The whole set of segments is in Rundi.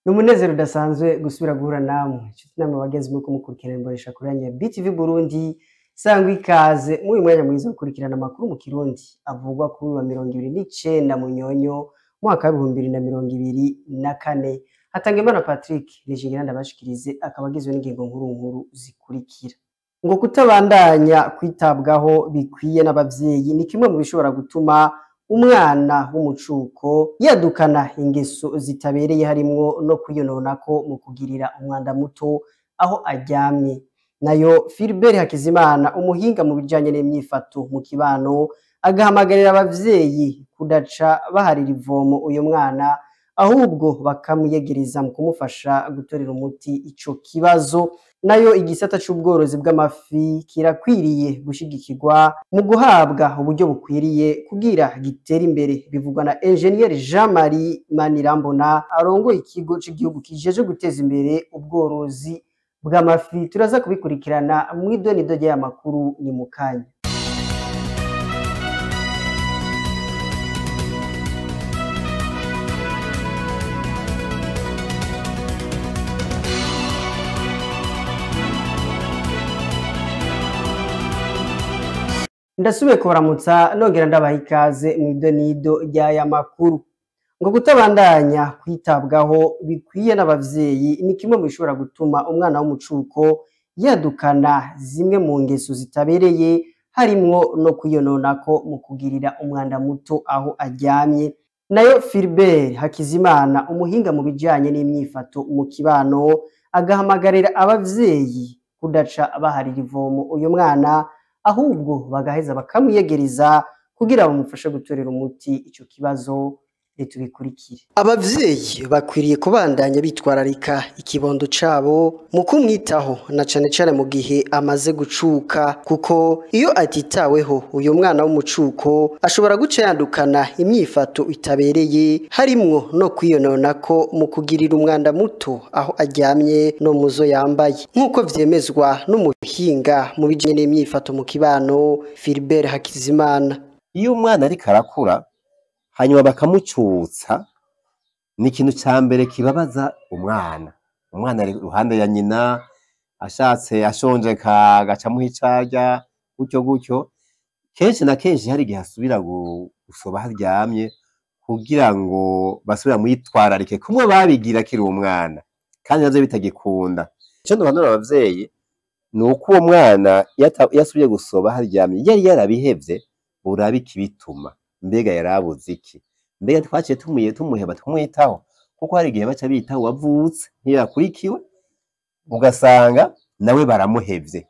Ni umunezero udasanzwe gusubira guhura namwe, inshuti namwe bagenzi muriko mukurikirana imbonesha kure yanyu ya BTV Burundi. Sangwa ikaze muri uyu mwanya mwiza wo gukurikirana amakuru mu Kirundi avugwa kuri uyu wa 29 Munyonyo mwaka w'2024. Hatangimana Patrick Nijingira ndabashikirize, akaba agizwe n'ingingo nkuru nkuru zikurikira. Ngo kutabandanya kwitabwaho bikwiye n'abavyeyi ni kimwe mu bishobora gutuma umwana w'umucuko yadukana ingeso zitabereye, harimwo no kwiyononako mu kugirira umwanda muto aho aryamye. Nayo Philbert Hakizimana, umuhinga mu bijanye n'imyifato mu kibano, agahamagarira abavyeyi kudaca baharira ivomo uyu mwana, ahubwo bakamuyegereza mu kumufasha gutorera umuti ico kibazo. Nayo igisata c'ubworozi bw'amafi kirakwiriye gushigikirwa mu guhabwa uburyo bukwiriye kugira gitere imbere, bivugwa na Engineer Jean Marie Manirambona arongoye ikigo c'igihugu kijeje guteza imbere ubworozi bw'amafi. Turaza kubikurikirana mw'idonido ry'aya makuru ni mukanya. Ndasubiye kubaramutsa nongera ndabaha ikaze mw'idonido ry'aya makuru. Ngo kutabandanya kwitabwaho bikwiye n'abavyeyi ni kimwe mu bishobora gutuma umwana w'umucuko yadukana zimwe mu ngeso zitabereye, harimwo no kwiyononako mu kugirira umwanda muto aho aryamye. Nayo Philbert Hakizimana, umuhinga mu bijanye n'imyifato mu kibano, agahamagarira abavyeyi kudaca baharira ivomo uyu mwana, ahubwo bagaheza bakamwiyegereza kugira bamufashe gutorera umuti ico kibazo. Tubikurikire. Abavyeyi bakwiriye kubandanya bitwararika ikibondo cabo mu kumwitaho, na cane cane mu gihe amaze gucuka, kuko iyo atitaweho uyu mwana w'umucuko ashobora guca yandukana imyifato itabereye, harimwo no kwiyononako mu kugirira umwanda muto aho aryamye no muzo yambaye, nk'uko vyemezwa n'umuhinga mu bijanye n'imyifato mu kibano Philbert Hakizimana. Iyo umwana ariko arakura hanyuma bakamucutsa, ni ikintu ca mbere kibabaza umwana. Umwana ari iruhande ya nyina, ashatse ashonje agaca amuha ico arya, gutyo gutyo. Kenshi na kenshi hari igihe asubira gusoba aho aryamye kugira ngo basubire bamwitwararike kumwe babigira akiri umwana, kandi navyo bitagikunda. Ico nohanura abavyeyi ni uko uwo mwana iyo asubiye gusoba aho aryamye yari yarabihevye, burabe ikibituma. Mbega yarabuze iki? Mbega twaciye tumuheba tumwitaho? Kuko hari igihe baca bitaho uwavutse ntiyakurikiwe, ugasanga nawe baramuhevye,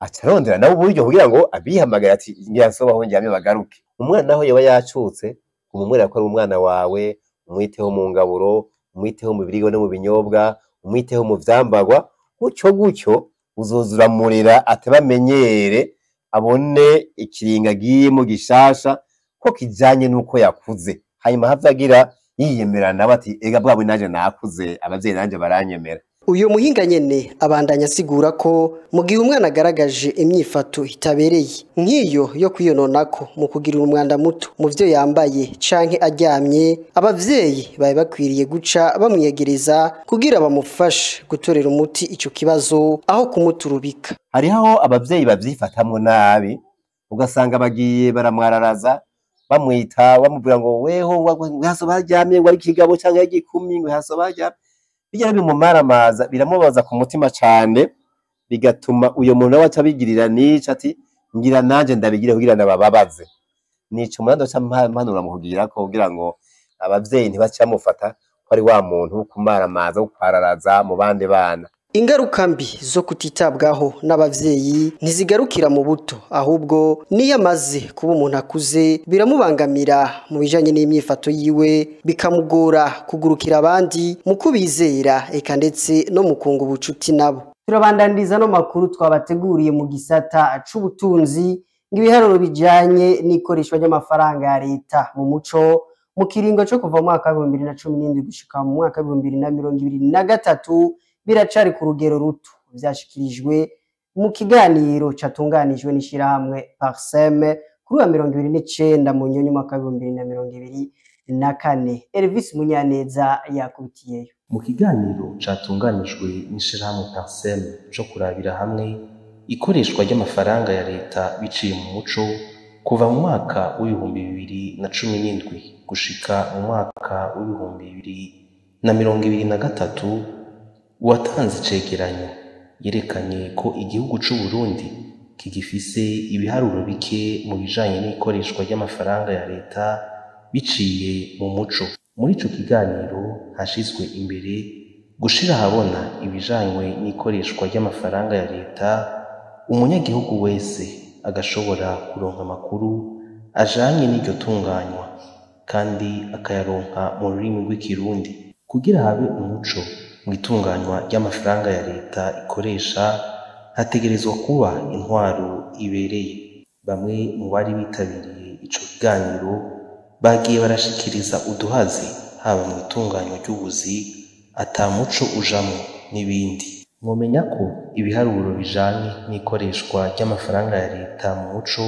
aca arondera nawe uburyo kugira ngo abihamagare ati ngira nsobe aho ndyamye bagaruke. Umwana naho yoba yacutse, umumwereka ko ari umwana wawe, umwiteho mu ngaburo, umwiteho mu biribwa no mu binyobwa, umwiteho mu vyambarwa, gutyo gutyo uzoza uramurera atebe amenyere, abone ikiringo agiyemwo gishasha ko kijanye nuko yakuze, hanyuma have agira yiyemera nawe ati ega bwabwe nanje nakuze, abavyeyi nanje baranyemera. Uyu muhinga nyene abandanya asigura ko mu gihe umwana agaragaje imyifato itabereye nk'iyo yo kwiyononako mu kugirira umwanda muto mu vyo yambaye canke aryamye, abavyeyi bari bakwiriye guca bamwiyegereza kugira bamufashe gutorera umuti ico kibazo aho kumuturubika. Hariho abavyeyi bavyifatamwo nabi, ugasanga bagiye baramwararaza, bamwita bamubwira ngo weho ngo hasoba haryamye, ngo ari ikigabo canke ari igikumi, ngo hasoba haryamye. Bijya bimumaramaza, biramubabaza ku mutima cane, bigatuma uyo muntu nawe aca abigirira n'ico ati ngira nanje ndabigire kugira ndabababaze. Nico umunani aca mpanura mu kugirako kugira ngo abavyeyi ntibace bamufata ko ari wa muntu wo kumaramaza, wo kwararaza mu bandi bana. Ingaruka mbi zo kutitabwaho n'abavyeyi ntizigarukira mu buto, ahubwo niyo amaze kuba umuntu akuze biramubangamira mu bijanye n'imyifato yiwe, bikamugora kugurukira abandi mu kubizera, eka ndetse no mu kunga ubucuti nabo. Turabandaniriza no makuru twabateguriye mu gisata c'ubutunzi. Ibiharuro bijanye n'ikoreshwa ry'amafaranga ya leta mu muco mu kiringo co kuva mu mwaka w'2017 gushika mu mwaka w'2023 biracari ku rugero ruto, vyashikirijwe mu kiganiro catunganijwe n'ishirahamwe Parsem kuri wa 29 Munyonyo umwaka w'2024. Elvis Munyaneza yakubitiyeyo. Mu kiganiro catunganijwe n'ishirahamwe Parsem co kurabira hamwe ikoreshwa ry'amafaranga ya leta biciye mu muco kuva mu mwaka w'2017 gushika mu mwaka w'2023, uwatanze icegeranyo yerekanye ko igihugu c'u Burundi kigifise ibiharuro bike mu bijanye n'ikoreshwa ry'amafaranga ya leta biciye mu muco. Muri ico kiganiro hashizwe imbere gushira ahabona ibijanywe n'ikoreshwa ry'amafaranga ya leta, umunyagihugu wese agashobora kuronka amakuru ajanye n'iryo tunganywa kandi akayaronka mu rurimi rw'ikirundi. Kugira habe umuco mu itunganywa ry'amafaranga ya leta ikoresha, hategerezwa kuba intwaro ibereye. Bamwe mu bari bitabiriye ico kiganiro bagiye barashikiriza uduhaze haba mu itunganywa ry'ubuzi ata muco ujamwo n'ibindi. Mwomenya ko ibiharuro bijanye n'ikoreshwa ry'amafaranga ya leta mu muco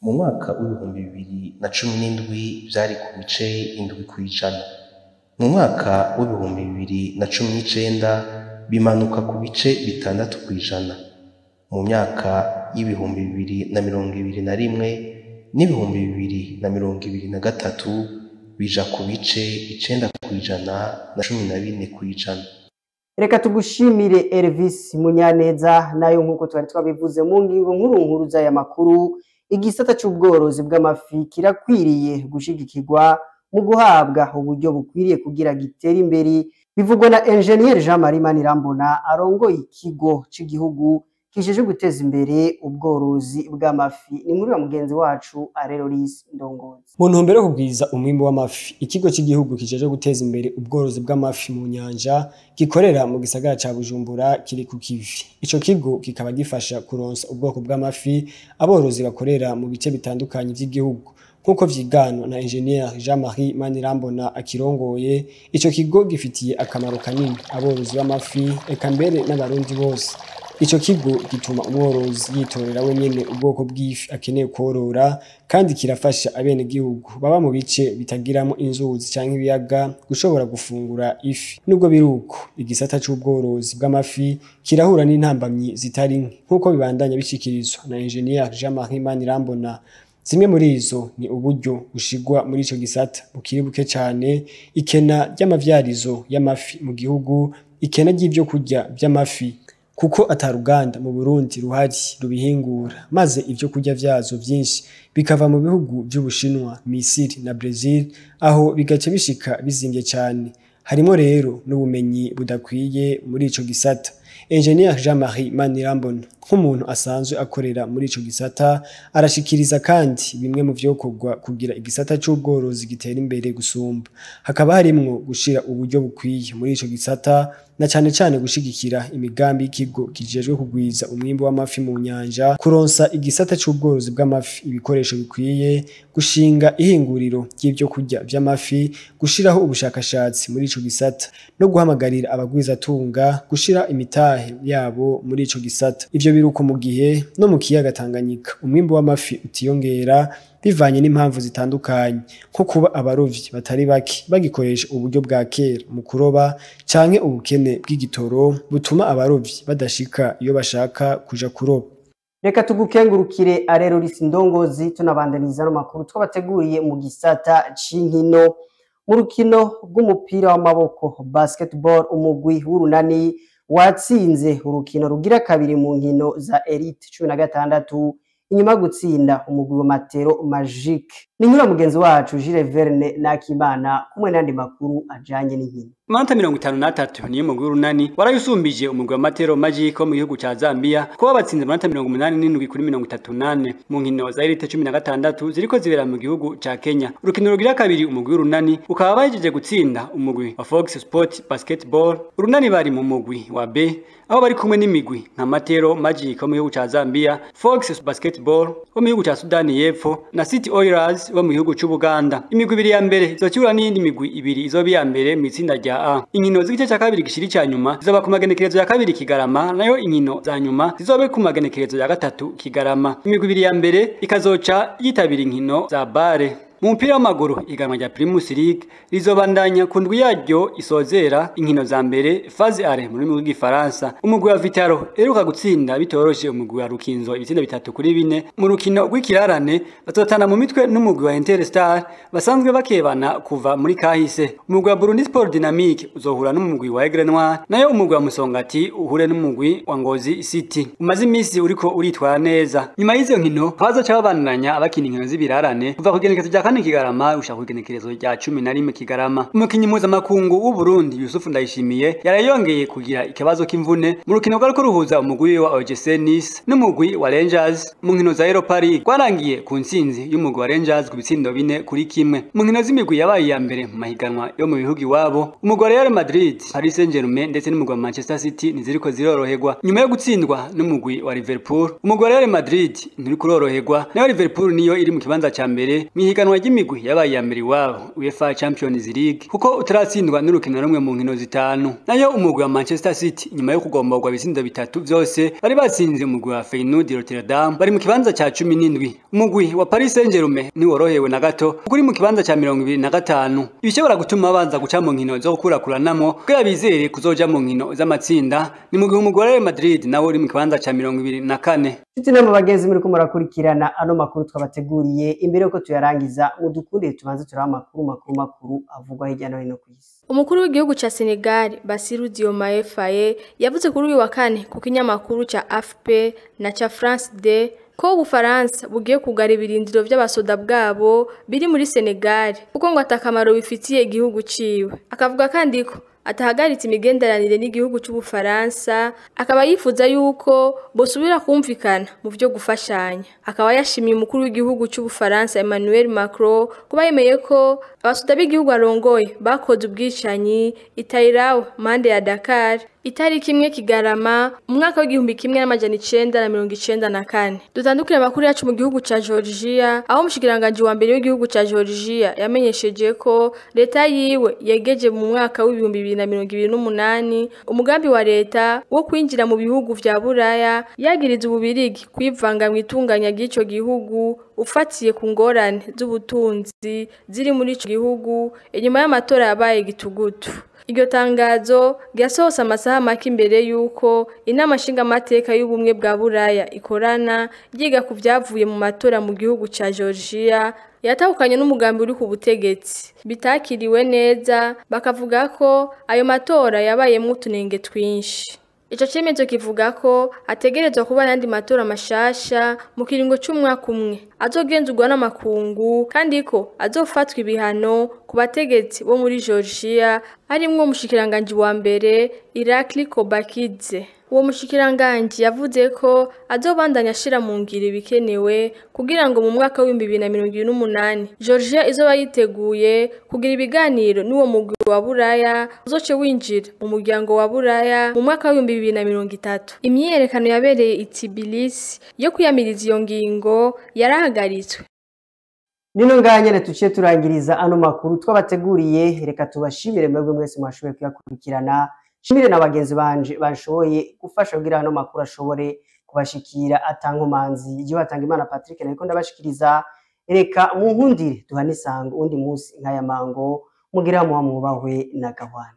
mu mwaka w'2017 vyari ku bice 7%. Mu mwaka w'2019 bimanuka ku bice 6%. Mu myaka y'2021 n'2023 bija ku bice 9% na 14%. Reka tugushimire Elvis Munyaneza. Nayo nkuko twari twabivuze mu ngingo nkuru nkuru z'aya makuru, igisata c'ubworozi bw'amafi kirakwiriye gushigikirwa mu guhabwa uburyo bukwiriye kugira gitere imbere, bivugwa na Engineer Jean-Marie Manirambona arongoye ikigo c'igihugu kijeje guteza imbere ubworozi bw'amafi. Ni muri wa mugenzi wacu Areloris Ndongozi. Mu ntumbero yo kugwiza umwimbu w'amafi, ikigo cy'igihugu kijeje guteza imbere ubworozi bw'amafi mu nyanja gikorera mu gisagara ca Bujumbura kiri ku kivi. Ico kigo kikaba gifasha kuronsa ubwoko bw'amafi aborozi bakorera mu bice bitandukanye vy'igihugu. Nkuko vyigano na Engineer Jean-Marie Manirambona akirongoye, ico kigo gifitiye akamaro kanini aborozi b'amafi eka mbere n'abarundi bose. Ico kigo gituma umworozi yitorera wenyene ubwoko bw'ifi akeneye korora, kandi kirafasha abenegihugu baba mu bice bitagiramo inzuzi canke ibiyaga gushobora gufungura ifi. Nubwo biruko, igisata c'ubworozi bw'amafi kirahura n'intambamyi zitari nke, nkuko bibandanya bishikirizwa na Engineer Jean-Marie Manirambona. Zimwe muri izo ni uburyo bushigwa muri ico gisata bukiri buke cane, ikena ry'amavyarizo y'amafi mu gihugu, ikena ry'ivyo kurya vy'amafi kuko ataruganda mu Burundi ruhari rubihingura, maze ivyo kurya vyazo vyinshi bikava mu bihugu vy'Ubushinwa, Misiri na Brazil, aho bigace bishika bizimvye cane. Harimo rero n'ubumenyi budakwiye muri ico gisata. Engineer Jean-Marie Manirambona nk'umuntu asanzwe akorera muri ico gisata arashikiriza kandi bimwe mu vyokorwa kugira igisata c'ubworozi gitera imbere gusumba. Hakaba harimwo gushira uburyo bukwiye muri ico gisata na cane cane gushigikira imigambi y'ikigo kijejwe kugwiza umwimbu w'amafi mu nyanja, kuronsa igisata c'ubworozi bw'amafi ibikoresho bikwiye, gushinga ihinguriro ry'ivyo kurya vy'amafi, gushiraho ubushakashatsi muri ico gisata no guhamagarira abagwizatunga gushira imitahe yabo muri ico gisata. Ivyo biruko mu gihe no mu kiyaga Tanganyika umwimbu w'amafi utiyongera bivanye n'impamvu zitandukanye, nko kuba abarovyi batari bake bagikoresha uburyo bwa kera mu kuroba canke ubukene bw'igitoro butuma abarovyi badashika iyo bashaka kuja kuroba. Reka tugukengurukire Areloris Ndongozi. Tunabandaniza no makuru twabateguriye mu gisata c'inkino. Mu rukino rw'umupira w'amaboko basketball, umugwi w'urunani watsinze urukino rugira kabiri mu nkino za Elite 16 inyuma gutsinda umugwi wa Matero Magic. Ni nkuru ya mugenzi wacu Jules Verne Nakimana kumwe n'andi makuru ajanye n'inkino. Amanota 53 niyo mugwi w'urunani warayusumbije umugwi wa Matero Magic wo mu gihugu ca Zambia kuba batsinze amanota 87 kuri 38 mu nkino za Elite 16 ziriko zibera mu gihugu ca Kenya. Urukino rugira kabiri umugwi w'urunani ukaba bahejeje gutsinda umugwi wa Fox Sport Basketball. Urunani bari mu mugwi wa B aho bari kumwe n'imigwi nka Matero Magic wo mu gihugu ca Zambia, Fox Basketball wo mu gihugu ca Sudani y'Epfo na City Oilers wo mu gihugu c'Ubuganda. Imigwi ibiri ya mbere izokibura n'iyindi migwi ibiri izoba iya mbere mu itsinda rya A. Inkino z'igice ca kabiri gishiri ca nyuma zizoba ku magenekerezo ya 2 Kigarama, nayo inkino za nyuma zizobe ku magenekerezo ya 3 Kigarama. Imigwi ibiri ya mbere ikazoca yitabira inkino za bare. Mu mupira w'amaguru, iganwa rya Primus League rizobandanya ku ndwi yaryo isozera inkino za mbere, phase aller mu rurimi rw'igifaransa. Umugwi wa Vitaro eruka gutsinda bitoroshe umugwi wa Rukinzo ibitsindo 3-4 mu rukino rw'ikirarane, bazotana mu mitwe n'umugwi wa Interstar basanzwe bakebana kuva muri kahise. Umugwi wa Burundi Sport Dynamique uzohura n'umugwi wa Aigle Noir, nayo umugwi wa Musongati uhure n'umugwi wa Ngozi City umaze imisi uriko uritwara neza. Nyuma y'izo nkino bazoca babandanya abakina inkino z'ibirarane kuva ku igenekerezo rya 4 Kigarama gushika ku igenekerezo rya 11 Kigarama. Umukinyi mpuzamakungu w'u Burundi Yusufu Ndayishimiye yarayongeye kugira ikibazo k'imvune mu rukino rwariko ruhuza umugwi wa OGC Nice n'umugwi wa Rangers mu nkino za Europa League, rwarangiye ku ntsinzi y'umugwi wa Rangers ku bitsindo 4-1. Mu nkino z'imigwi yabaye iya mbere mu mahiganwa yo mu bihugu iwabo, umugwi wa Real Madrid, Paris Saint-Germain ndetse n'umugwi wa Manchester City ntiziriko ziroroherwa nyuma yo gutsindwa n'umugwi wa Liverpool. Umugwi wa Real Madrid nturi kuroroherwa, nayo Liverpool niyo iri mu kibanza ca mbere mu ihiganwa ry'imigwi yabaye iya mbere iwabo, UEFA Champions League, kuko utaratsindwa n'urukino rumwe mu nkino 5. Nayo umugwi wa Manchester City, nyuma yo kugomborwa ibitsindo 3 vyose bari batsinze umugwi wa Feyenoord Rotterdam, bari mu kibanza ca 17. Umugwi wa Paris Saint-Germain ntiworohewe na gato kuko uri mu kibanza ca 25, ibishobora gutuma babanza guca mu nkino zo gukurakuranamwo kugira bizere kuzoja mu nkino z'amatsinda. Ni mu gihe umugwi wa Real Madrid nawo uri mu kibanza ca 24. Nshuti namwe bagenzi muriko murakurikirana ano makuru twabateguriye, imbere yuko tuyarangiza mudukundire tubanze turabe amakuru makuru avugwa hirya no hino kw'isi. Umukuru w'igihugu ca Senegal Bassirou Diomaye Faye yavuze kuri uyu wa kane ku kinyamakuru ca AFP na ca France 2 ko Ubufaransa bugiye kugara ibirindiro vy'abasoda bwabo biri muri Senegal kuko ngo atakamaro bifitiye igihugu ciwe. Akavuga kandi ko atahagaritse imigenderanire n'igihugu c'Ubufaransa, akaba yifuza yuko bosubira kumvikana mu vyo gufashanya. Akaba yashimiye umukuru w'igihugu c'Ubufaransa Emmanuel Macron kuba yemeye ko abasoda b'igihugu arongoye bakoze ubwicanyi Itairawa mande ya Dakar itariki 1 Kigarama umwaka w'1994. Dutandukire amakuru yacu mu gihugu ca Georgia, aho umushikiranganji wa mbere w'igihugu ca Georgia yamenyesheje ko leta yiwe yegeje mu mwaka w'2028 umugambi wa leta wo kwinjira mu bihugu vya Buraya, yagiriza Ububirigi kwivanga mu itunganya ry'ico gihugu ufatiye ku ngorane z'ubutunzi ziri muri ico gihugu inyuma y'amatora yabaye gitugutu. Iryo tangazo ryasohotse amasaha make imbere y'uko inama nshingamateka y'ubumwe bwa Buraya ikorana ryiga ku vyavuye mu matora mu gihugu ca Georgia yatahukanye n'umugambi uri ku butegetsi. Bitakiriwe neza, bakavuga ko ayo matora yabayemwo utunenge twinshi. Ico cemezo kivuga ko ategerezwa kuba n'andi matora mashasha mu kiringo c'umwaka umwe azogenzurwa n'amakungu, kandi ko azofatwa ibihano ku bategetsi bo muri Georgia harimwo umushikiranganji wa mbere Irakli Kobakidze. Uwo mushikiranganji yavuze ko azobandanya ashira mu ngiro ibikenewe kugira ngo mu mwaka w'2028 Georgia izoba yiteguye kugira ibiganiro n'uwo mugwi wa Buraya uzoce winjira mu muryango wa Buraya mu mwaka w'2030. Imyiyerekano yabereye i Tbilisi yo kwiyamiriza iyo ngingo yarahagaritswe. Nino nganyene tuciye turangiriza ano makuru twabateguriye, reka tubashimire mwebwe mwese mwashoboye kuyakurikirana. Shimire na bagenzi banje bashoboye gufasha kugira ano makuru ashobore kubashikira atankomanzi. Ije batanga Imana Patrick nariko ndabashikiriza, reka munkundire duhane isango undi munsi nk'aya mango, mugira muba mwubahwe na gahwana.